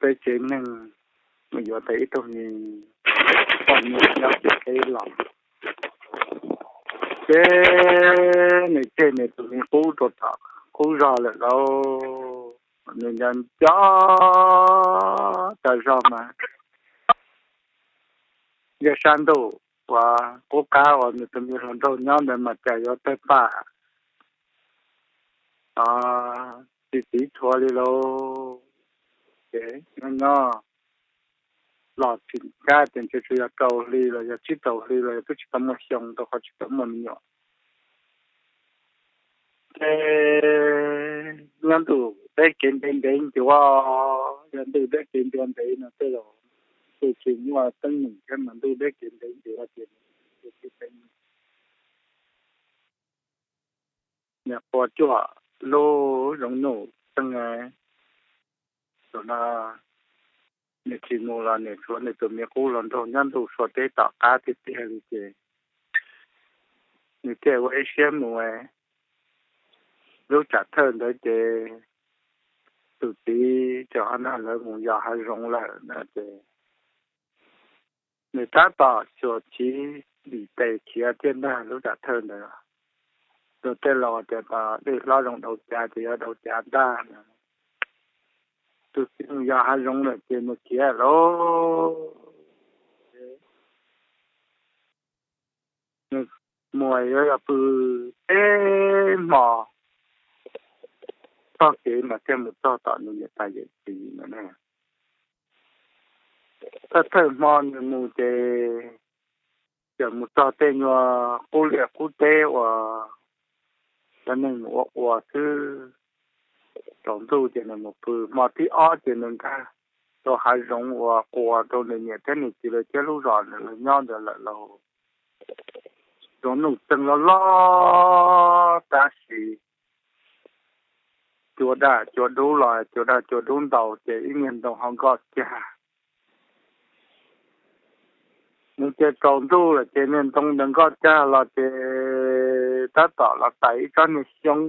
peb tsev neeg mus yuav tau ib tug me poj niam nyob tim teb los. Ces nws ceg nws tus me qub rau tom qub zog lawm lauj. Nws nco nco tas zog mas yog sab ntuj uas qub qab uas nws tus me hluas nraug nyob ntawd mas cas yuav tawg pam tsis tiv tshuav li lauj. Ces nyob nyob los tsis nkag tias ntshe tsuas yog rau hli los yog tsib rau hli los yog twb tsis tau muaj xyoo rau qhov tsis tau muaj me nyuam. Ces nyob ntuj deb kev ntev ntev ncuav, yog ntuj deb kev ntev ntev no tej zaum ntuj tsis muaj teeb meem thiab mas ntuj deb kev ntev ncuav ces nws qua cuaj lub zoov nuj txeeg. Thaum no nws tsis mus los nws tshuav nws tus me qub hluas nraug nyob ntuj sua teb tom qab tiag tiag li ces nws thiaj ua ib siab mus. Lub tsam thawj ntawd ces tus txiv tseem ho nrog lawv mus yos hav zoov lawm na ces nws tab tom xyuas chiv dim tes khiav thiab ntag lub tsam thawj ntawd. Tus tej laus tias kom dej hlob zoo daus cav ces yog daus cav ntag. Tus txiv mus yos hav zoov lawm ces mus khiav lauj. Nws mus yuav yog pw peb hmo, txog kev mas thiaj mus txog tom nws niam tais yawm txiv no ne. Thawj thawj hmo nws mus ces txawm mus txog tej nyuag qub liaj qub teb uas cov neeg mus ua ua xwb. Tsaus ntuj ces nws mus pw, hmo thib ob ces nws nkag rau hav zoov uas quas rau nws niam thiab nws txiv lawv thiab lub zos nws nyob ntawd lawm lauj. Zoov nuj txeeg loj loj tab sis cua daj cua dub los cua daj cua dub ntaus ces ib niag ntoo ho nkoj cag. Nws ces tsaus ntuj lawm ces niag ntoo ntawd nkoj cag los ces tab tom los tais ib tsob niag xyoob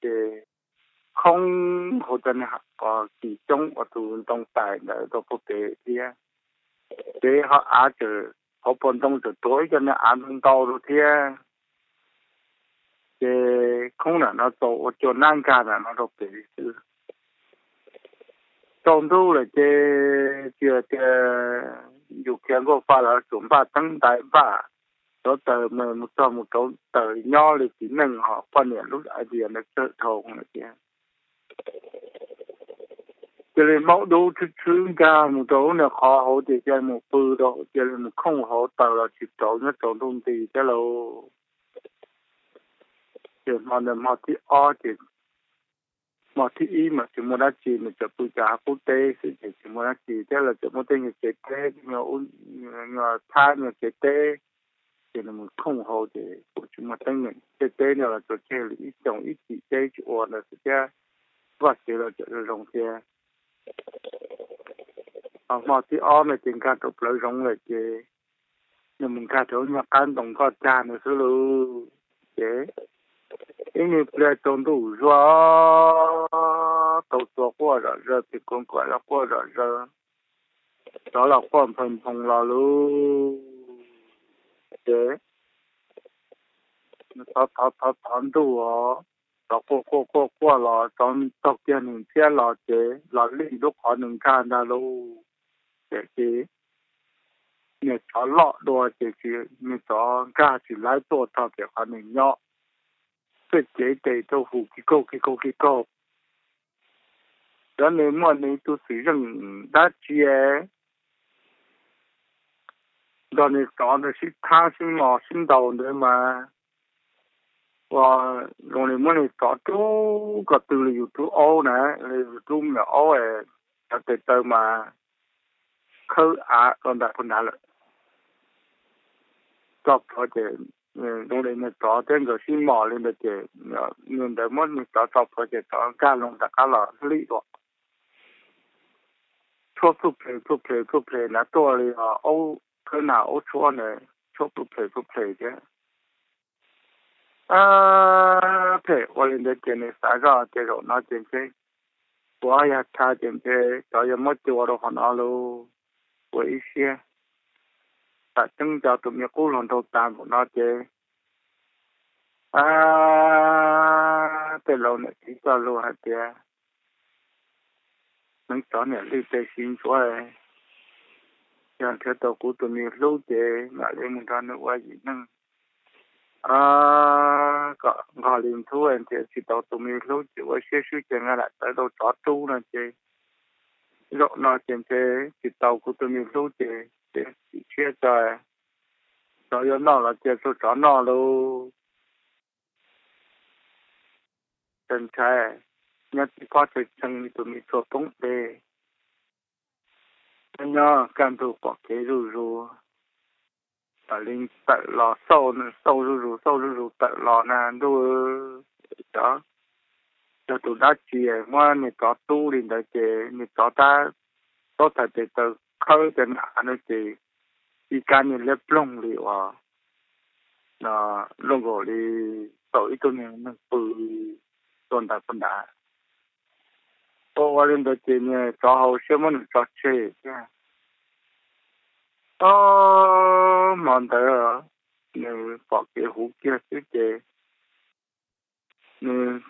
ces khoob hauv cov niag kis xyoob uas tus ntoo tais ntawd rau puag pem thiab. Ces ho av txawm, hauv paus ntoo txawm tuav ib co niag av ntau ntau rau thiab. Ces khoob nram no txaus ua cua nab nkag nram no rau pem li xwb. Tsaus ntuj lawm ces tsis tias yus khiav nkuaj fa los tsuas npaj teeb ntais npaj rauv taws mus, mus txog mus rauv taws nyob li txiv neej ho poj niam lub idea ntawd tsawg dhau lawm thiab. Cia li maub dub tshwb tshwb nkag mus rau lub niag qhov hauv ces cia li mus pw rau, cia li mus khooj hauv taws los tsis rauv nyob tsaus ntuj nti thiab lauj. Ces hmo ntawd hmo thib ob ces hmo thib ib mas tsis muaj dab tsi, nws tsuas pw cov hav qub teb xwb ces tsis muaj dab tsi thiab, lawv tsuas muaj tej nyuag tsev teb, nyuag thab nyuag tsev teb, ces nws mus khooj hauv ces kuj tsis muaj teeb meem, tej teb no los tsuas tseg li ib xyoos ib cim teb tsis ua ntawd xwb thiab, vaj tsev los tseem zoo zoo thiab. Ho hmo thib ob no ces nkag rau plawv zoov lawm ces nws mus nkag rau nyuag qab ntoo nkoj cag nws xwb lauj. Ces ib me pliag tsaus ntuj zuag, tau tua quaj zom zaws, pim kuv kuam los quaj zom zaws, tsov los quaj nphoo nphoo los lauj. Ces thov thov thov thov ntuj os, tsov quaj quaj quaj quaj los tsov taug kiag nws thiab los ces los lij lub qhov nws nkag ntag lauj. Ces ces niag tsov loj dua ces tsis, niag tsov nkag tsis laib tuaj txog pem qhov nws nyob, pheej cev tes rau hu kiv kaug kiv kaug kiv kaug. Cov nws muaj nws tus xwm zeej dab tsi nrog nws tsov ntawd sib thab sib mos sib ntaus ntawd mas ua zoo li muab nws tsov rub ko tw li yus rub aub na, li yus rub me nyuam aub, cov tes taw mas khawb av rau nram puag nrad lawm. Tso plhuav ces zoo li nws tsov thiab nkawd sib mos li ntawd ces nws ntawd muab nws tsov tso plhuav ces tsov nkag loo rov qab los hlib dua. Tshuab plhuj ples plhuj ples plhuj ples na, tuaj li aub khawb nas aub tshuab ntawd, tshuab plhuj ples plhuj ples thiab. Phem ua li ntawd ces nws xav zoj tias zaum no ces ntshe Ua yog tha ces ntshe cov yuav muab cua rau qhov no lauj. Ua ib siab, tam tseeb cov tus me qub hluas nraug tag npaum no ces, a, tej laus niam txiv txoj lus hais tias, neev tsov niam lig tej sib ntsuav, yog nrhiav tau kuv tus me hlub ces mam li mus nrog nws ua yim neej kom nqog li nthub, nrhiav tsis tau tus me hlub ces ua siab swb ces nqa lam tawv rau tsov rub no ces, zaum no ces ntshe tsis tau kuv tus me hlub ces, ces tsis tshiab tso, tsov yuav noj los cia tsov noj lauj. Ntshai ntshai, nyob tib pob tshee tshee li tus me tshua poob dej, nyob kaj ntug pom kev zuj zus, mam li tawm los xauj, xauj zuj zus xauj zuj zus tawm los na ntuj, cov, cov tus dab tsi muab niag tsov tub li ntawd ces niag tsov tab, tab thaiv tes taw khawb cov nram no ces ib kab niag liab ploog li uas no, luaj nkaus li tau ib tug niag neeg pw tuaj ntawd puag nrad. Ua ua li ntawd ces niag tsov hauv siab muab nws tso tseg thiab. Ob hmo ntawd nws pom kev huv kiag xwb ces nws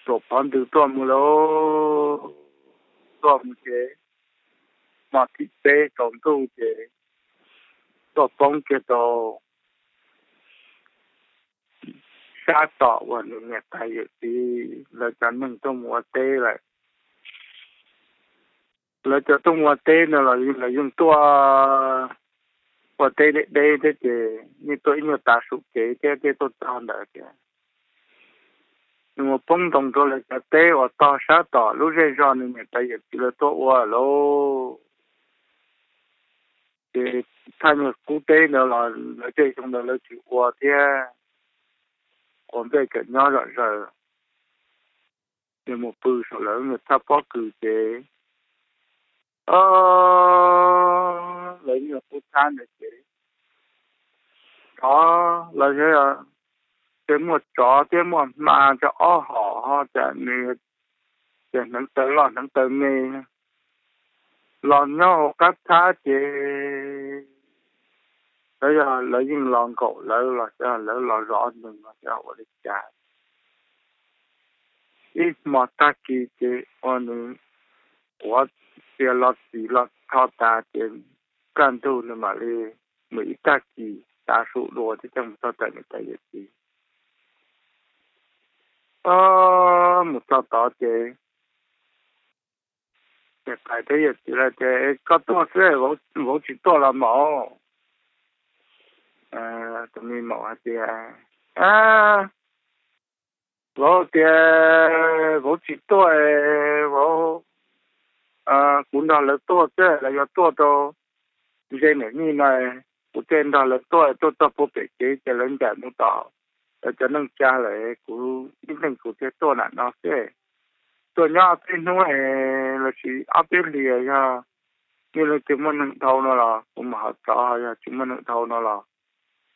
tuam phov ntws tuaj mus lauj, tuaj mus ces hmo thib peb tsaus ntuj ces tuaj poob kiag rau sab tom uas nws niam tais yawm txiv lawv cov neeg tuaj mus ua teb lawm. Lawv cov tuaj mus ua teb no los lawv yeej tuaj ua teb deb deb thiab ces yeej tuaj ib nyuag tav su kev thiab tej tuaj txog ntawd tias nws mus poob ntoos rau lawv cov teb uas tog sab tom lub zej zog nws niam tais yawm txiv lawv tuaj ua lauj. Ces thaj nyuag qub teb ntawd los lawv tej xyoo ntawd lawv tsis ua thiab, ua npej kawm nyob zom zaws, nws mus pw saum lawv nyuag thaj pob kws ces, o, lawv nyuag qub thab ntawd ces tsov, lawv, ces muaj tsov thiab muaj hma rau ob hom ho cas nws, ces hneev taw loj hneev taw me los nyob hauv qab thab ces lawv yog lawv yeej los nkaum lawv los xyov lawv los zov nws los xyov ua li cas. Ib hmo tag kis ces ua nws quav txias los txim los rho tas ces kaj ntug nws mam li mus ib tag kis tav su dua thiab coj mus txog tom niam tais yawm txiv. O, mus txog tod ces niam tais thiab yawm txiv lawv tias, koj tuaj xwb, vauv tsis tuaj los maum? Tus me maum hais tias, vauv tias vauv tsis tuaj, vauv, kuv nrog lawv tuaj xwb, lawv yuav tuaj rau ze niam mij no, kuv thiaj nrog lawv tuaj, tuaj txog puag pem kev ces lawv ncaim mus tom lawv cov neej tsa lawm, kuv ib leeg kuv thiaj tuaj nram no xwb. Tuaj nyob ob peb hnub lossis ob peb hlis, yog nej leej twg muaj neeg dhau no los kuv mam ho rov, yog tsis muaj neeg dhau no los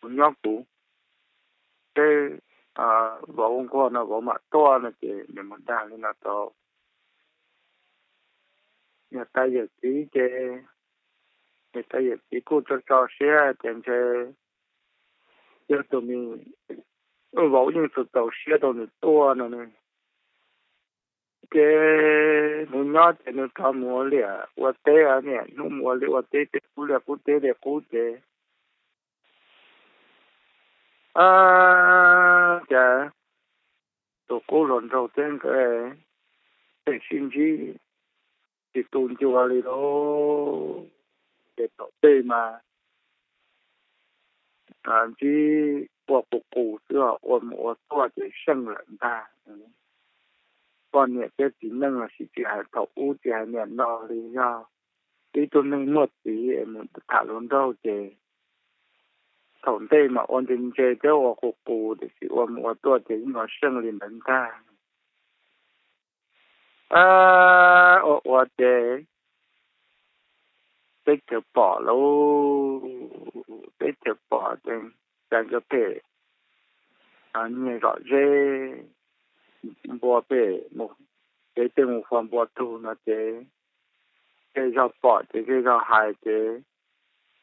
kuv nyob kuv. Seb vauv nquag no vauv mam tuaj no ces nws mus dag li no rau niam tais yawm txiv ces niam tais yawm txiv kuj tso tso siab tias ntshe yog tus me vauv yeej txaus txaus siab rau nws tuaj no ne. Ces nws nyob ces nws rov mus ua liam ua teb, niaj hnub mus ua liam ua teb, tej qub liaj qub teb liaj qub ces, cas tus qub hluas nraug thiab nkawd tej sib ntsib tsis tu ncua li lauj. Ces thaum tej mas ntsib ua qus qus xwb, ua mus ua tuaj ces seej lawm ntag. Poj niam thiab txiv neej los sis tsis hais thaum ub tsis hais niaj no li, yog ib tug neeg muaj txiv es mus tham hluas nraug ces thaum ntej mas ua ntse ntse thiab ua qus qus, tiam sis ua mus ua tuaj ces yeej ua seej li ntawd ntag. Ua ua ces teb chaws pom lauj, teb chaws pom ces cas nkawd phem, nyiag zom zeb npua phem mus, ces mus fo npua tug no ces zej zog pom ces zej zog hais ces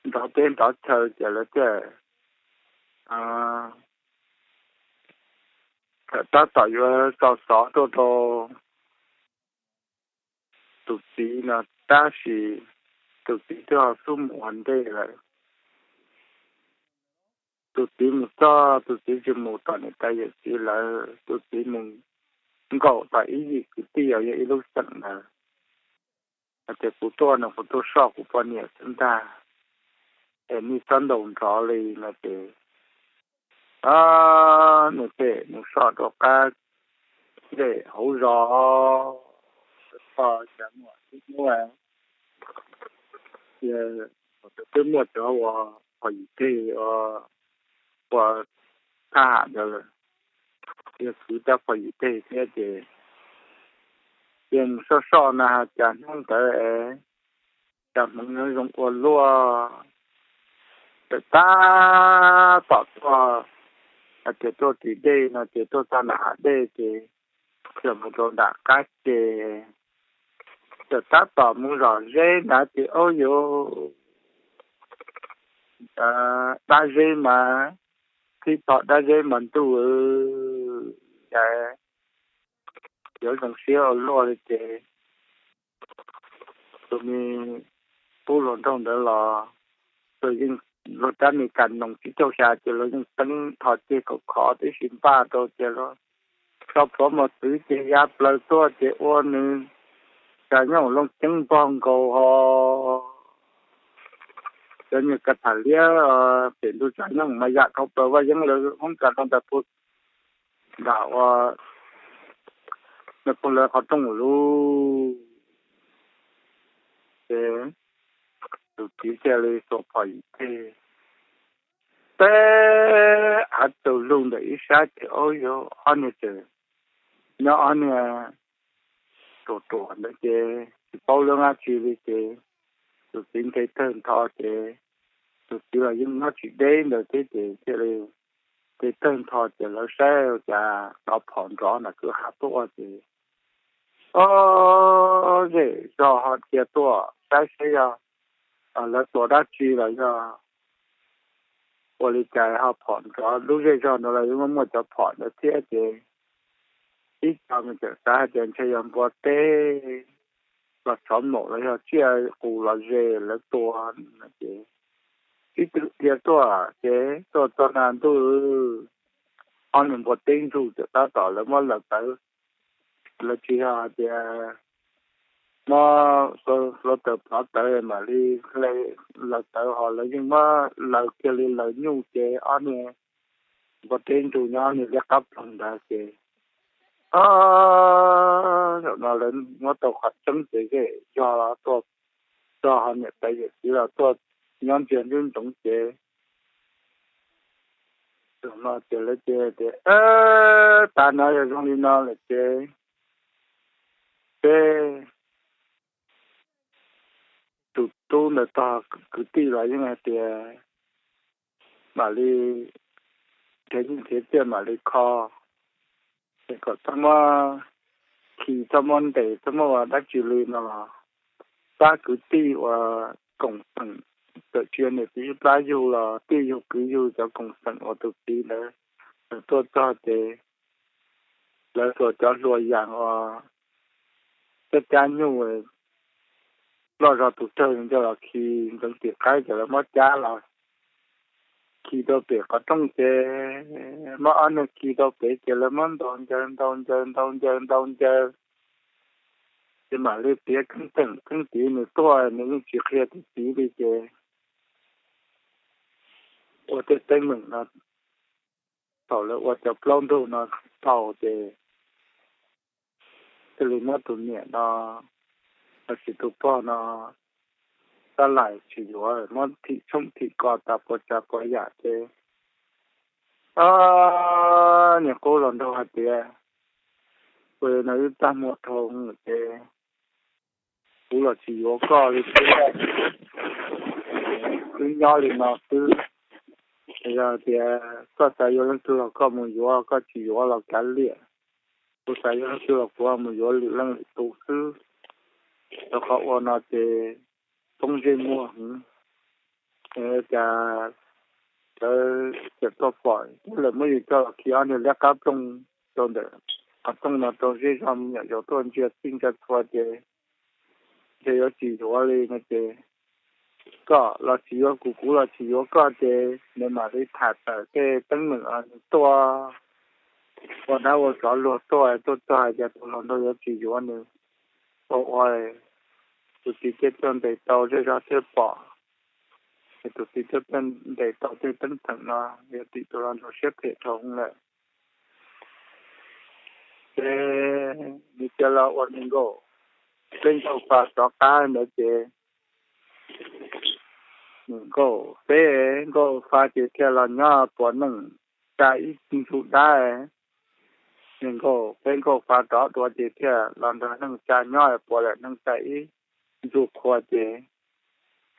nrov teb nrov chaw ces lawv thiaj txawm tab tom yuav tso xov tuaj rau tus txiv no, tab sis tus txiv twb ho xub mus ua ntej lawm. Tus txiv mus txog, tus txiv tsis mus tom niam tais yawm txiv lawm, tus txiv mus nkaum tom ib yim kwv tij uas yog ib lub xeem ntawd, hais tias kuv tuaj no kuv tuaj soj kuv poj niam xwb ntag, es nej txhob ntaus nrov li no ces nws pem mus soj rau qab zem hauv zos, txog cas muaj ib hnub twb muaj cov uas phom yim teg ua thab ham ntawd lawm, yog kwv cov phom yim teg thiab ces ces mus soj soj na has cas hnub ntawd es cas hmoov nyob zoo ua luaj, txawm tab tom tuaj, hais tias tuaj ris dej no ces tuaj txog nram hav dej ces txawm mus rau nram qab ces txawm tab tom mus zom zeb ntawd ces ub yuv, dab zeb mas, tib tho dab zeb mas ntuj, cas yuav zoo siab ua luaj li ces tus me tub hluas nraug ntawd los luag yeej, luag rab me kas noos tsib caug xya ces luag yeej teeb tho ceg khov khov tib si npaj rau ces luag tso plhuav mos txwv ces ya plaws tuaj ces ua nws cas nyob looj ceeb npog nkaus ho cov nyuag kas tham liab pem ntug tsav nyoog mas yam dhau plaws vaj yeeb lawv hoob kas rau ntawm puag nram ua nws pog lawv qhov rooj lub ces tus txiv thiaj li xuas phom yim teg peb av tug lug ntawm ib sab ces ub yuv, ob niag tseem nyob ob niag ruam ruam ntawd ces tsis paub lub dab tsi li ces tus txiv nce tawg ntho ces tus txiv los yeej nyob tsis deb ntawd thiab ces thiaj li nce tawg ntho ces lawv saib cas hnov phom nrov nram kwj ha tuaj ces ob zej zog ho dhia tuaj saib seb yog lawv tua dab tsi los yog ua li cas ho phom nrov. Lub zej zog no los yeej muaj muaj cov phom ntawd thiab ces ib co me txawm xav hais tias ntshe yog npua teb los tshov maum los yog tsiaj qus los ze lawv tua no ces ib tug dhia tuaj ces tuaj txog na ntuj, ob niag npua teb ntsug txawm tab tom lawv muab laws tawv, lawv tsis yog hais tias muab hluav taws plov tawv mam li hle laws tawv ho lawv yeej muab laws kiag li laws nyuj ces ob niag npua teb ntsug nyob niag liab qab ploog ntawd ces zaum no lawv muab tau qhov tseeb ces zej zog los tuaj txog ho niam tais yawm txiv los tuaj nyob ntsia nruab ntsoov ces zaum no ces lawv ces tias tas no yog zoo li no lawm ces peb tus tub ntawd tog kwv tij los yeej hais tias mam li nrhiav nyiaj nrhiav txiaj mam li kho es kom txhob muab khi txhob muab ntes txhob muab ua dab tsi li no los pab kwv tij uas koom feem tawm tsis yog niam txiv plab yug los tij yug kwv yug cov koom feem uas tus txiv ntawd tuaj txog ces lawv xuas cov hlua yas uas cab cab nyuj loj zog tus rawg coj los khi ntxeev tim qaib ces lawv muab cab los khi rau pem qhov rooj ces muab ob niag khi rau pem ces lawv muab ntaus ncaws ntaus ncaws ntaus ncaws ntaus ncaws ces mam li piav keeb teem keeb tiv nws tuaj nws yeej tsis qhia tus txiv li ces ua tej teeb meem no thaum lawv ua cov plaub ntug no tau ces thiaj li muab tus niam no lossis tus pog no tab lais tsis yuav muab thim tshoob thim kos tas puas tsav puas yam ces niag qub los nraug hais tias ua li no wb tag muag dhau ces kuv los tsis yuav koj li thiab, wb nyob li no xwb. Yog tias koj xav yuav leej twg los koj mus yuav, koj tsis yuav los kav liam. Kuv xav yuav leej twg los kuv mus yuav lwm leej lwm tus xwb, rau qhov ua no ces poob ntsej muag heev. Cas lawv tseem tuaj pom, lawv muab yus coj los khi ob niag liab qab ploog rau ntawm qhov rooj no rau zej zog me nyuam yaus tuaj ntsia txij ntsia txhua ces ntshe yuav tsis yuav li no ces, koj los tsis yuav kuv, kuv los tsis yuav koj ces nws mam li tham tawm tej teeb meem nws tuaj ua dab ua tsov luag tuaj, tuaj txog hais tias tus hluas nraug yuav tsis yuav nws, ua ua tus txiv thiaj tuaj ntes tau zej zog thiaj pom, es tus txiv thiaj tuaj ntes tau tej teeb meem no, yog tim tus hluas nraug siab phem dhau hwv lawm. Ces nws cia li ua nws nkauj, peb nkauj fa rov qab ntawd ces nws nkauj, peb nkauj fa ces thiaj los nyob puav leej tsa ib ntug dab. Nws nkauj, peb nkauj fa rov dua ces thiaj los nrog neej tsa nyob puav leej neej tsa ib ntug qhua ces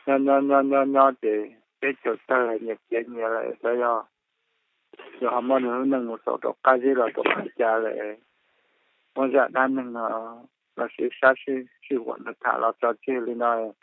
nyob nyob nyob nyob nyob ces peb caug tawg nyias khiav nyias lawm xwb. Yog, yog ho muab nws lub neej mus xaus rau qab zib los rau qab ca lawm, muab zaj dab neeg no los sib sab sib huam nws tham los tso tseg li no.